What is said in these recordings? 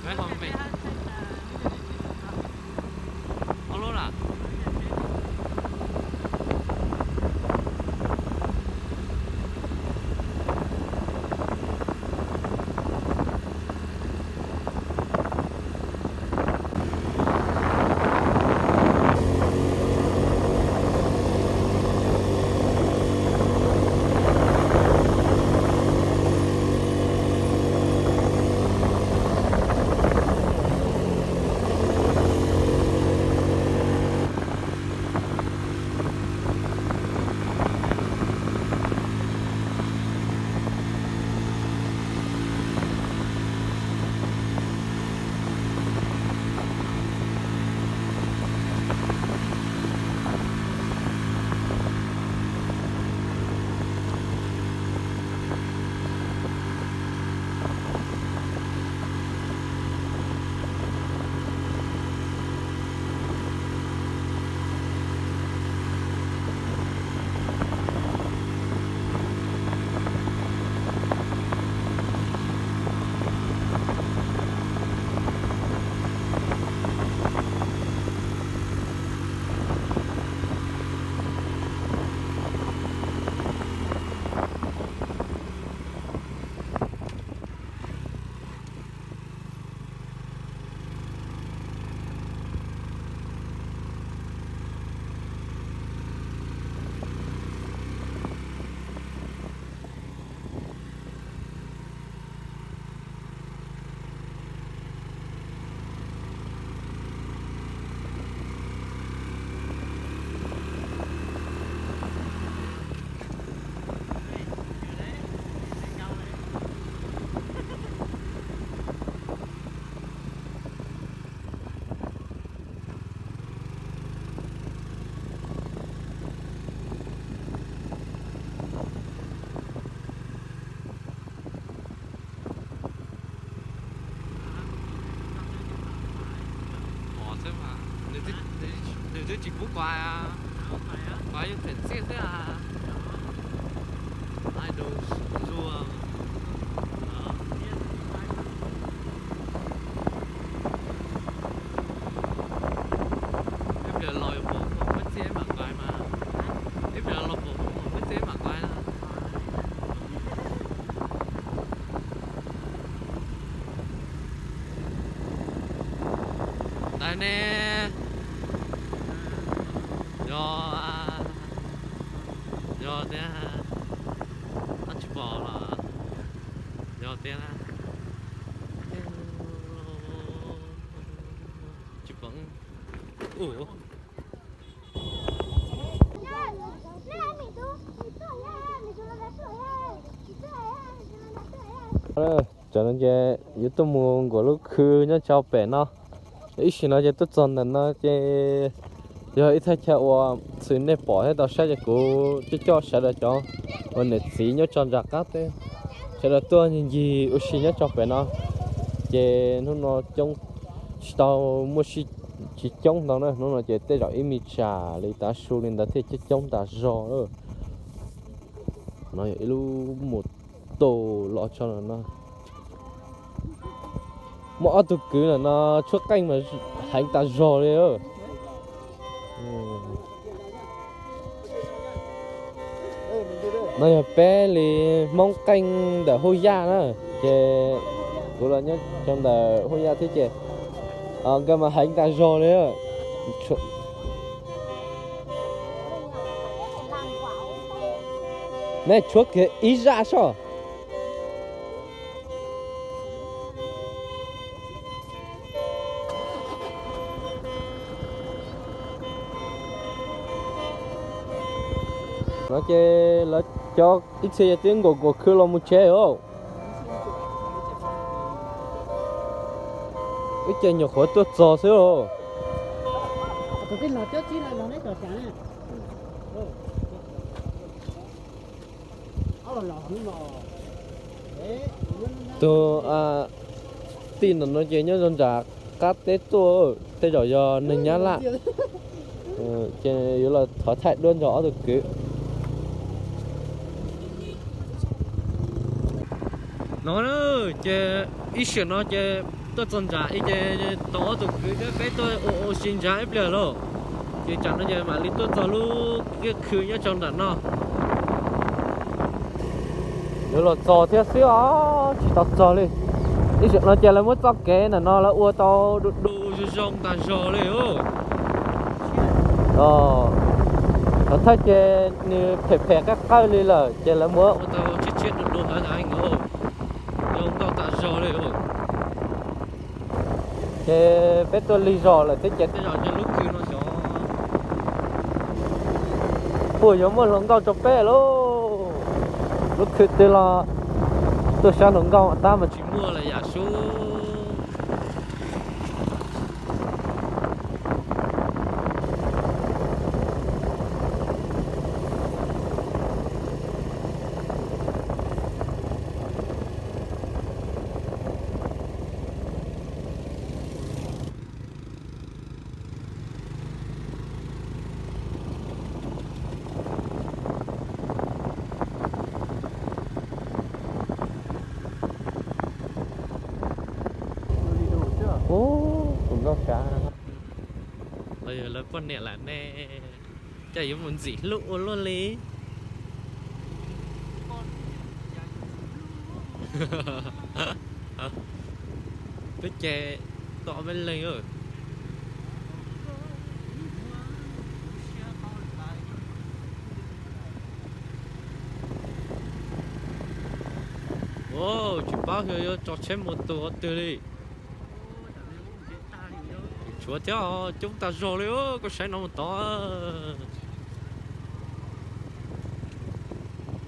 Ob lub na. Pom xwb mas, nws twb tsis pub kuv, kuv yeej phem txiaj xwb. Ai, ntsuag. Ib pliag los yuav pom muaj txiaj mam kuv mas, ib pliag los pom muaj txiaj mam kuv na. Ntawd ne, yog, yog tiag, tsis pom los yog tiag. Tsis pom. Tam no ces yuav tuaj mus nkaum lub khw nyob rau pem no. Ib sim no ces tuaj txog ntawm no ces yog ib thaj chaw uas xws nej pom thiab tau saib ces kuv coj coj sawv daws cov uas niam txiv nyob rau nram qab teb, sawv daws tuaj ncig ua si nyob rau pem no. Ces hnub no coob, tsis tau muaj sij, tsis coob ntau na, hnub no ces tej zaum ib me tsam li tav su li ntawd thiaj coob coob tas zog. No yog ib lub mus tus los tso no. Muaj ob tug kwv ntawm no tshuab qeej mas heev tas zog li. No yog peb li Hmoob qeej ntawm Huj Yaj na, ces kuv los nyob rau ntawm Huj Yaj thiab ces nkawd mas heev tas zog li. Nej tshuab kiag ib zaj soj. No ces lawv cov ib txhia yog twb nkaum nkaum khw los mus tsev os. Ib ce nyuam qhuav tuaj txog xwb os. Tus tij ntawm no ces nyob zoo nram qab teb tuaj, tej zaum yog neeg Nyab Laj, ces yuav los thov thaij duab nrog ob tug kwv. No ces ib sim no ces Tuaj txog nram ib ces tau ob tug kwv thiab peb tuaj ua ua si nrad ib pliag lauj. Ces tsam no ces mam li tuaj txog lub kiab khw nyob rau nram no. Yuav los txog thiab xwb os, tsis tau txog li. Ib zaug no ces lawv muab txoj kev ntawm no lawv ua tau du du zoo zoo tas zog li os. Thaum thawj ces nws phem phem qab qawj li lawm ces lawv muab ua tau tshiab tshiab du du heev heev os. Zoo nkauj tas zog li os. Ces peb tuaj lig zos lawm thiab ces tej zaum ces lub khw no xyov puas yuav muaj hluas nkauj rau peb lauj. Lub khw twg los tuaj saib hluas nkauj tab mas tsis muaj lawm yam sub. Ub, tus nkauj kav no los yog lawv poj niam lawm ne, cas yuav mus ntxim hlub ua luaj li. Peb ces tau ob peb leeg. Tsis paub xyov yuav tso tsheb mus tus qhov twg li. Tshuav thiab, coob tas zog li, koj saib no mus tod.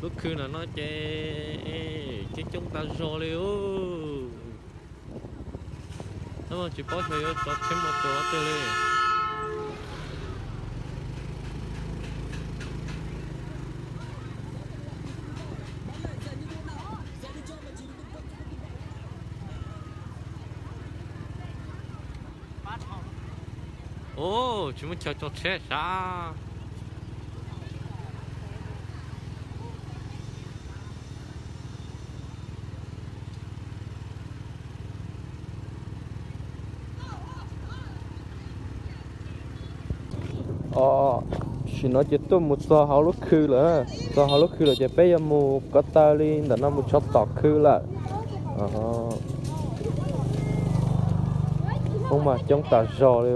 Lub khw no no ces coob coob tas zog li. Tsis paub xyov yuav tso tsheb mus tus qhov twg li. Tsis muaj chaw tso tsheb sav. Tam sim no ces tuaj mus txog hauv lub khw lawm, txog hauv lub khw lawm ces peb yuav mus ko taw li ntawm no mus tshov tom khw lawm. Hoob mas coob tas zog li.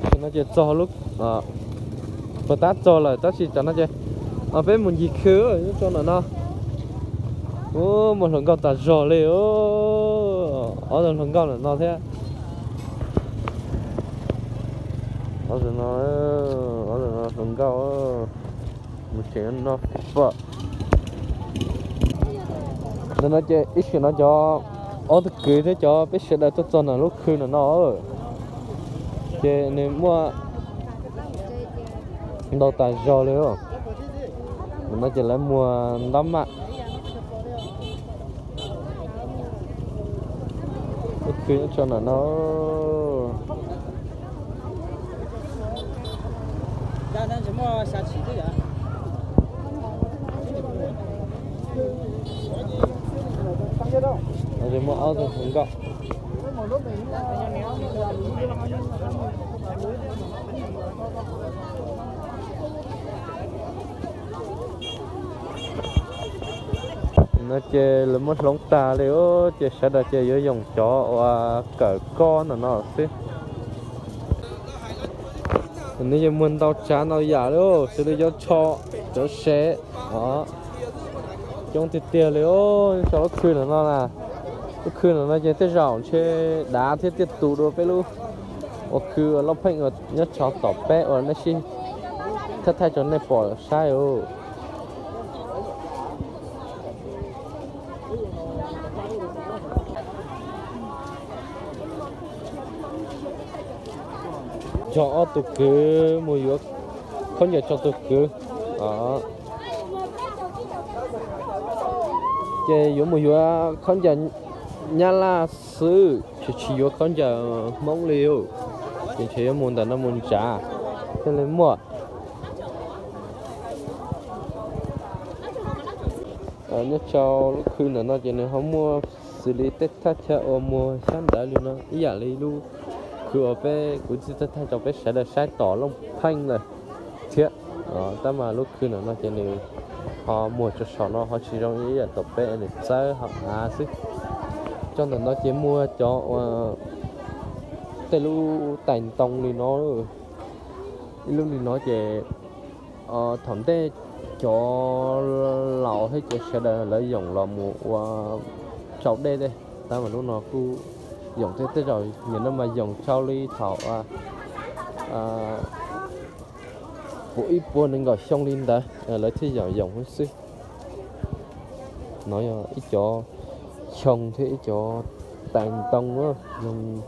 Tam no ces txog lub, puas tab txog lawm tab sis tam no ces peb mus ncig khw nyob rau ntawm no. Ub, muaj hluas nkauj tas zog li. Ob tug hluas nkauj ntawm no thiab. Ob tug no, ob tug no hluas nkauj. Mus tsev no. Ntawm no ces ib sim no cov ob tug kwv thiab cov peb sawv daws tuaj txog ntawm lub khw ntawm no. Ces nws muaj ntau tas zog li. Ntawm no ces lawv muag ntab maj. Lub khw nyob rau ntawm no. Muaj ob tug hluas nkauj. No ces lawv muab hloov tag li, ces sawv daws ces yuav yoom cov uas kawm kob ntawm no xwb. Nws yeej muaj ntau tsav ntau yam li, xws li cov tsho, cov sev, coob tiag tiag li. Nyob rau lub khw ntawm no na, lub khw ntawm no ces tej zaum ntshe dav thiab thiaj tu dua peb lub uas khw uas loj pheej uas nyob tshov tom peb uas nej sib thaij thaij rau nej pom saib os. Cog ob tug kwv mus yuav khaub ncaws tso tus kwv. Ces yuav mus yuav khaub ncaws Nyab Laj xwb, tsis tsis yuav khaub ncaws Hmoob li. Ces ntshe yuav mus ntawm no mus ntsav thiaj li muaj. Nyob rau lub khw ntawm no ces nws ho muaj xws li tej thaj chaw uas muag xyab ntawv li no ib yam li lub khw uas peb kuv tij thaij rau peb sawv daws saib tom Looj Pheej lawm thiab. Tab mas lub khw ntawm no ces nws ho muag tso saum no ho tsis zoo ib yam tom peb, nws txawb ho av xwb. Tso ntawm no ces muag cov uas tej lub tais ntoo li no, ib lub li no ces thaum ntej cov laus thiab cov sawv daws lawv yoom los mus ua tsau dej tej, tab mas lub no kuj yoom tej, tej zaum nim no mas yoom tsau li thaum puv ib puas nees nkaum xyoo li ntawd lawv thiaj yoom yoom xwb. No yog ib cov xyoo thiab ib cov tais ntoo zoo.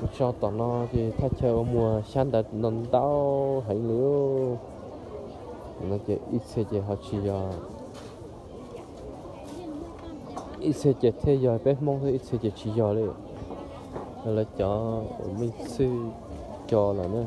Mus tso tom no ces thaj chaw uas muag xyab ntawv no ntau heev li. No ces ib txhia ces ho tsis yog, ib txhia ces thiaj yog peb Hmoob thiab ib txhia ces tsis yog li. Lawv cov uas meej txwj co lawm na.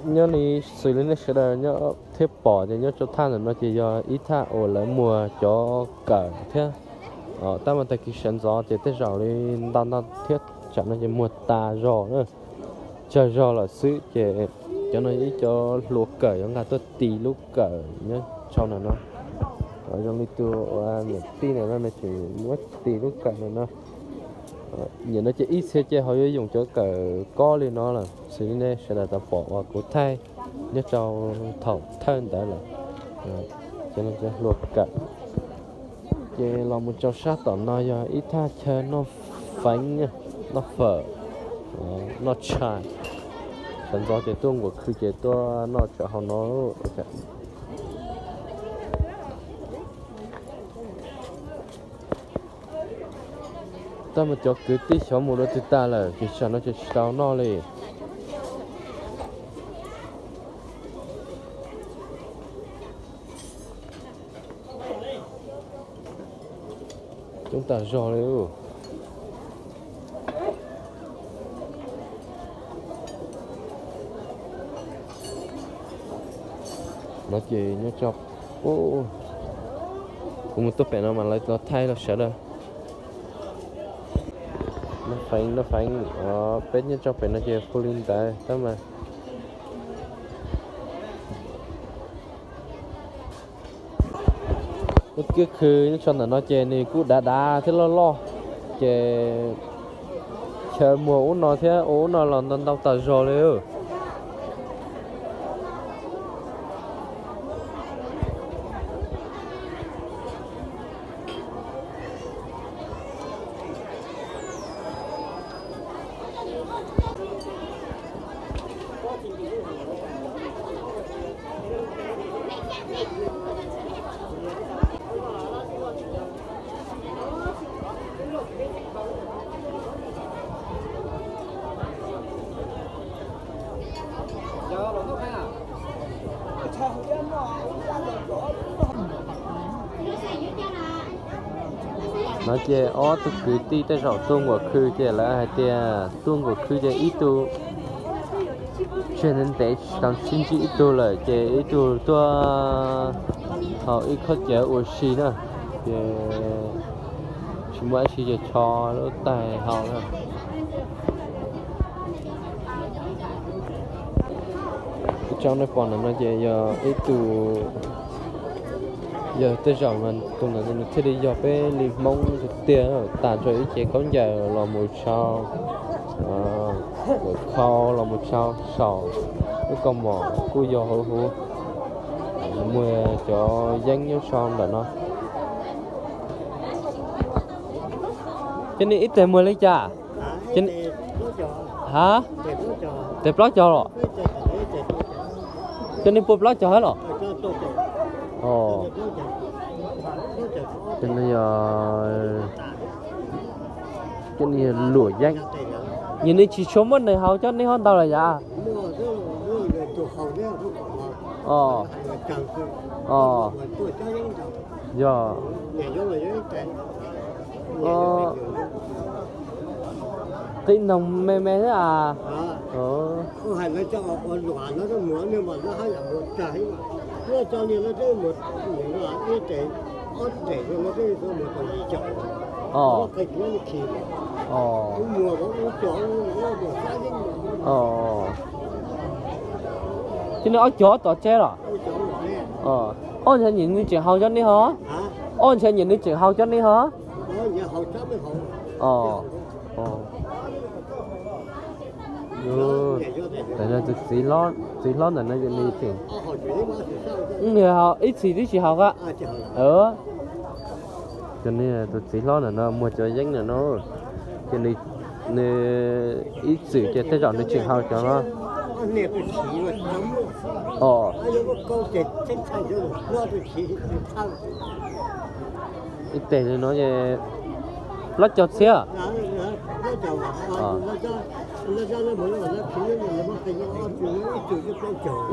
Nyob li xws li nej sawv daws nyob thiab pom ces nyob rau thaj ntawm no ces yog ib thaj uas lawv muag cov kawm thiab. Tab mas tag kis sawv ntxov ces tej zaum li ntau ntau thiab, tsam no ces muag tas zog na, tsawg zog lawm xwb ces cov no ib cov hlua kawm yuav nqa tuaj tis lub kawm nyob tsau ntawm no. Zoo li tus niam tij ntawm no nws tseem muab tis lub kawm ntawm no. Nim no ces ib txhia ces ho yuav yoom cov kawm kob li no lawm xws li nej sawv daws tau pom uas kuv thaij nyob rau thaum thawj ntawd lawm. Cov no cov hlua kawm. Ces los mus rau sab tom no yog ib thaj chaw noj feev, noj fawm, noj tshais. Sawv ntxov ces tuaj nkaum khw ces tuaj noj tsam hauv no. Tab mas cov kwv tij xyov mus dua twg tag lawm ces tsam no ces tsis tau noj li. Coob tas zog li. No ces nyob tso, kuv mus tuaj pem no mas lawv los thaij los sawv daws. Noj feev, noj feev, peb nyob tso pem no ces hu li ntawd tab mas. Lub kiab khw nyob tso ntawm no ces nws kuj dav dav thiab loj loj, ces chaw muag ub no thiab ua ub no los ntau ntau tas zog li. No ces ob tug kwv tij tej zaum tuaj nkaum khw ces lawv hais tias tuaj nkaum khw ces ib tug tseg ntev ntev tsis tau sib ntsib ib tug lawm ces ib tug tuaj haus ib khob cawv ua si na, ces tsis muaj dab tsi ces tso lub tais haus na. Ib tsob nej pom ntawm no ces yog ib tug, yog tej zaum tus ntawm no nws thiaj li yog peb li Hmoob tiag tiag, tas rau ib ce khaub ncaws los mus rau khau los mus rau saum lub kaus mom kuj yog huv huv, muag cov yeeb nyob sau ntawm no. Cov nej ib teg muag li cas? Ha, teg plaub caug los? Cov nej pua plaub caug hab los? Cov no yog, cov no yog luam yeeb. Nyem nws tsis tshua muaj neeg haus cov nej ho ntau lawm yam. Yog qib noog me me xwb as. Cov no ob cog tom tseb los? Ob ntshe nyem nws tseem haus cov nej ho? Ob ntshe nyem nws tseem haus cov nej ho? Tus txiv hlob ntawm no nws tseem, ib txhis twb tsis haus a. Cov no tus txiv hlob ntawm no muag cov yeeb ntawm no, ces nws ib txwm ces tej zaum nws tseem haus cov no. Ib teg li no plaub caug txhiab.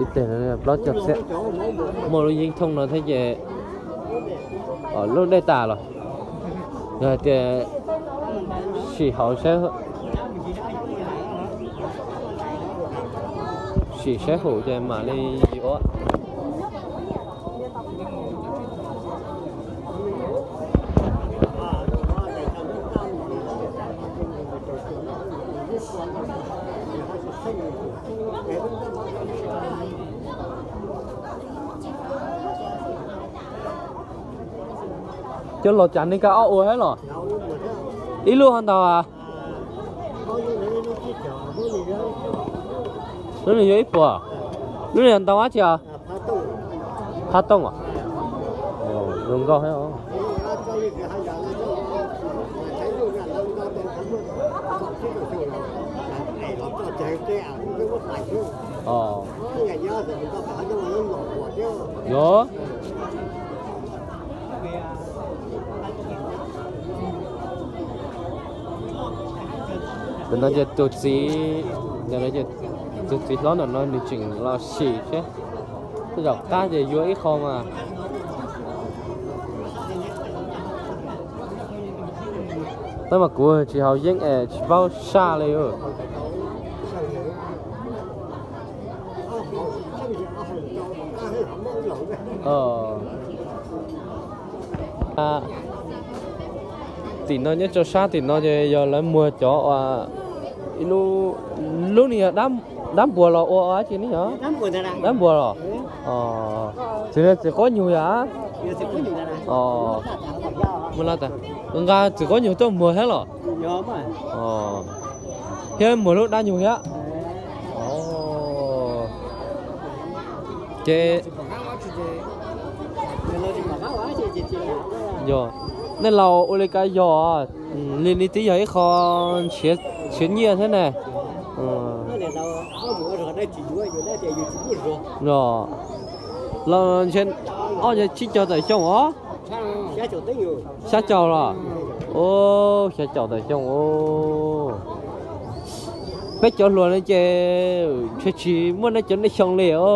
Ib teg plaub caug txhiab. Muaj lub yeeb thooj no thiab ces lub dej tas los, yog hais tias sim haus saib, sim saib hum ces mam li yuav. Cov los cas nej kab ob ua thiab los? Ib lub ho ntau a? Lub no yuav ib puas. Lub no ntau dab tsi os? Phab tooj os. Zoo nkauj thiab. Yog. Tam no ces tus txiv, tus txiv hlob ntawm no nws tseem los sim seb, tej zaum qab ces yuav ib qho mas. Tab mas kuv tsis haus yeeb es tsis paub saj li. Tim no nyob rau sab tim no ces yog lawv muag cov ua ib lub, lub no yog dab npuas los ua dab tsi ne yog? Dab npuas los? Txiv, txiv quab nyuag yog? Nqa txiv quab nyuag tuaj muag thiab los? Thiab muag lub dab nyuag thiab. Ces yog nej laus ua li ka yog li, nws twb yog ib qho nrhiav nyiaj thiab ne. Los ntshe ob ntshe tsib caug tawm xyoo os. Xya caum los? Xya caum tawm xyoo os. Peb cov hluas no ces ntshe tsis muaj nej cov nej xyoo li os.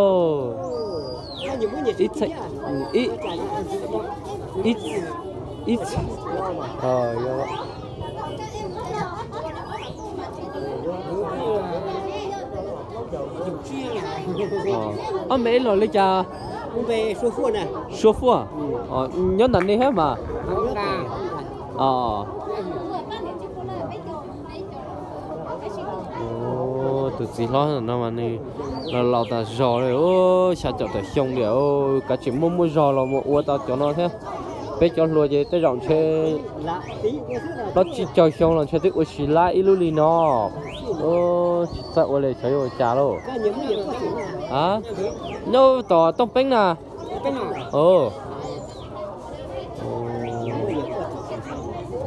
Ib, ob npe ib los li cas? Suab Fuaj. Nyob ntawm nej thiab mas. Tus txiv hlob no mas nws los laus tas zog li, xya caum tawm xyoo li, kav tsij muaj muaj zog los mus ua tau cov no thiab. Peb cov hluas ces tej zaum ntshe plaub tsib caug xyoo los ntshe twb ua tsis lab ib lub li no. Tsis txawj ua li xyov yuav ua cas lauj. Nyob tom Tooj Peeb na.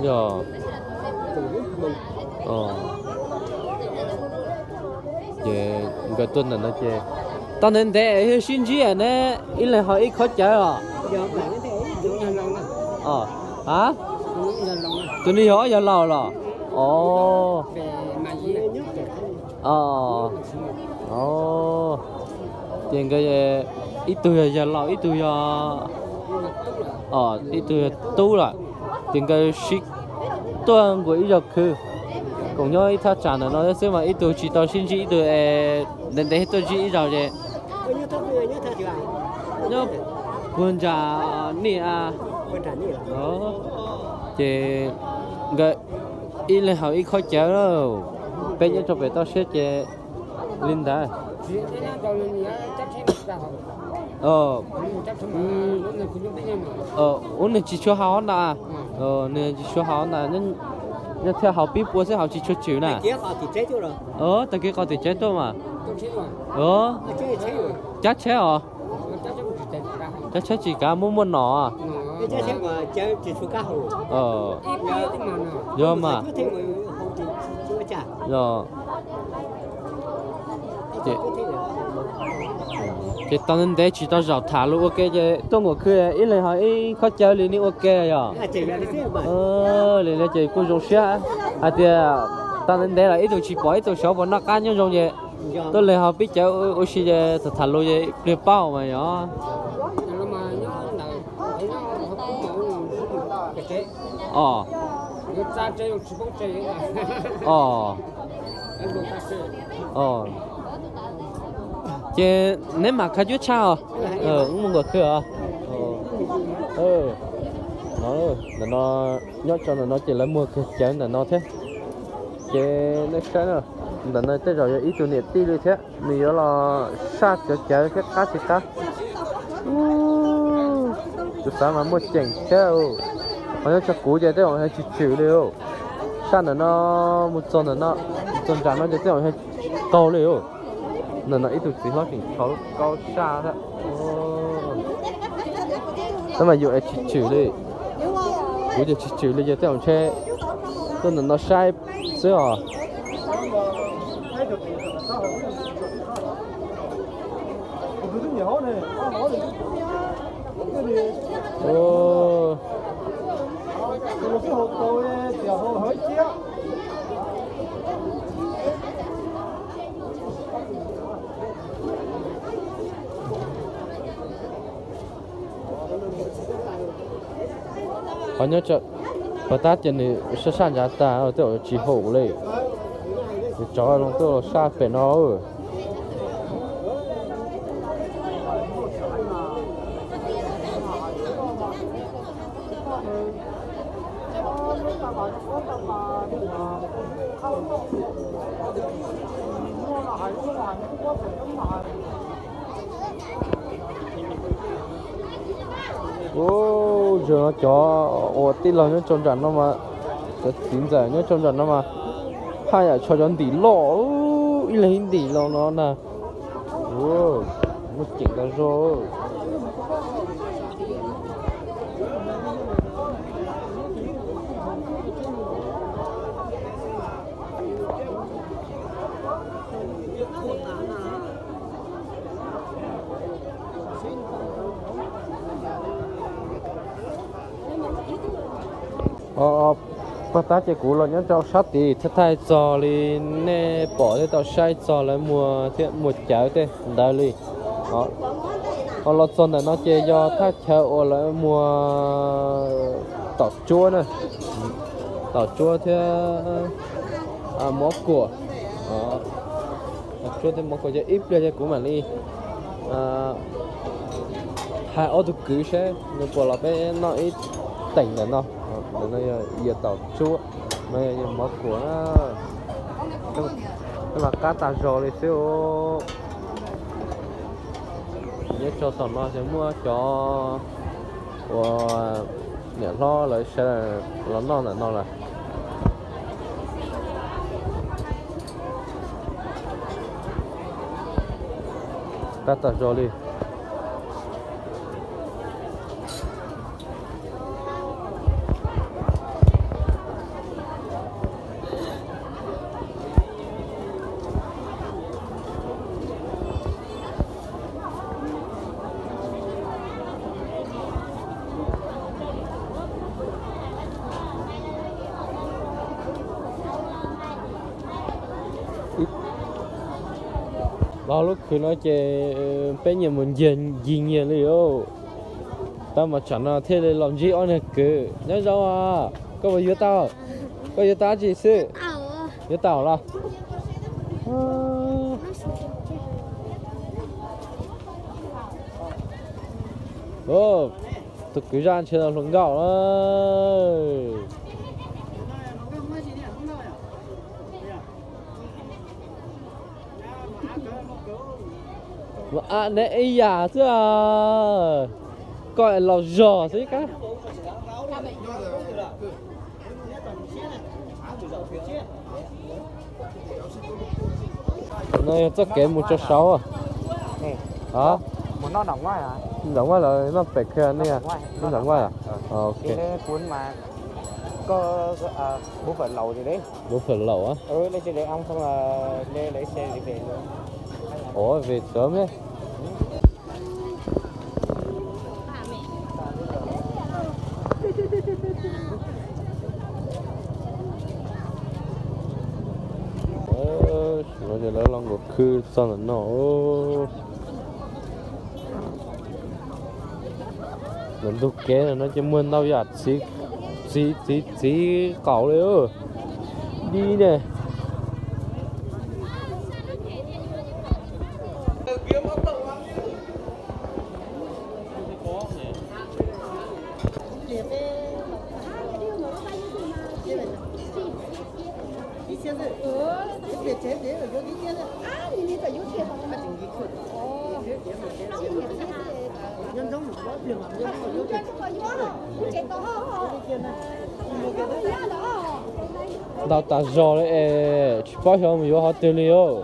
Yog. Ces nkawd tuaj ntawm no ces tau ntev ntev sib ntsib ne, ib leeg haus ib khob cawv os. A, tus nws yog ob yawg laus los? Os. Ces nkawd ib tug yog yawg laus, ib tug yog, ib tug yog tub lawm, ces nkawd sib tuaj nkaus ib zaug khwv, koom nyob ib thaj tsam ntawm no xwb mas ib tug tsis tau sib ntsib ib tug, ntev ntev tuaj ntsib ib zaug ces nyob puag nram nej a. Ces nkawd ib leeg haus ib khob cawv, peb nyob rau pem toj siab ces li ntawd. Ub, nws tsis tshua haus na. Nws tsis tshua haus na, nyob thiaj haus pib pua xwb, haus tsis tshua tswm na. Tag kis qos tim tsev tuaj mas. Cab tsheb os. Cab tsheb tsis kav, muaj muaj nom. Yog mas. Yog. Ces tau ntev tsis tau zaum tham lus ua ke ces tuaj nkaus khwv ib leeg haus ib khob cawv li nej ua ke yog. Li no ces kuj zoo siab hais tias tau ntev ntev lawm ib tug tsis pom ib tug xyov puas noj qab nyob zoo ces tuaj leeg haus pib cawv ua si ces tham tham lus ces ib pliag paub mas yog. Os. Os. Ces neb mam khav cuab tshaj os. Wb mus nkaus khwv os. Ntawm no, nyob rau ntawm no ces lawv muag kawg cawv ntawm no thiab. Ces nej saib na, ntawm no tej zaum yog ib tug niam tij li thiab, nws yuav los saj cov cawv thiab qab tsis qab. Kuv xav mas muaj ceem thiab. Ho nyob rau kuv ces tej zaum yog tsis tswm li. Saj ntawm no mus txog ntawm no, mus txog nram no ces tej zaum yog qaug li. Ntawm no ib tug txiv hlob tseem rho lub kaub saj thiab. Tab mas yus es tsis tswm li. Kuv ces tsis tswm li ces tej zaum ntshe tuaj ntawm no saib xwb os. Qhov nyob pov tab ces nws saj saj ntsav tas tej zaum tsis haum li. Nws tsov zoo tuaj los saj pem no. Ub, zaum no cov uas tij laug nyob rau nram no mas, cov txiv ntxawm nyob rau nram no mas, haj yam tsho cov ntim loj, ib leeg ib ntim los no na. Muaj ceem tas zog. Pog tab ces kuv los nyob rau sab tid, thaij thaij txog li nej pom thiab tau saib txog lawv muag thiab muag cawv tej ntawd li. Ho los txog ntawm no ces yog thaj chaw uas lawv muag Taum tsuab na, taum tsuab thiab mov kuam. Taum tsuab thiab mov kuam, ces ib pliag ces kuv mam li hais ob tug kwv seb nws puas los peb noj ib teem ntawm no. Ntawm no yog taum tsuab, no yog mov kuam na. Peb mas qab tag zog li xwb. Nyob rau tom no ces muaj cov uas niam hlob lawv sawv daws los noj ntawm no lawm. Qab tag zog li. Los lub khw no ces peb nyias mus nce nce nyias li os. Tab mas tsam no thiaj li los ntsib ob niag kwv. Nyob zoo, koj puas yuav tau? Koj yuav tau dab tsi xwb? Yuav tau los? Tus kwv zaj ntshe los hluas nkauj na. Ua ab neb ib yam xwb, koj es laus zog xwb kab. No yog txoj kev mus rau saud. Nram Vaj lawm, noj pem kiag ne, nram Vaj. Ua pham laus. Ua vim txawv me. Lawv los nkaum khw txog ntawm no. Lawv ntug kev no ces muaj ntau yam txiv, txiv, txiv qaub li. Dib ne. Ntau tas zog li es tsis paub xyov mus yuav qhov twg li os.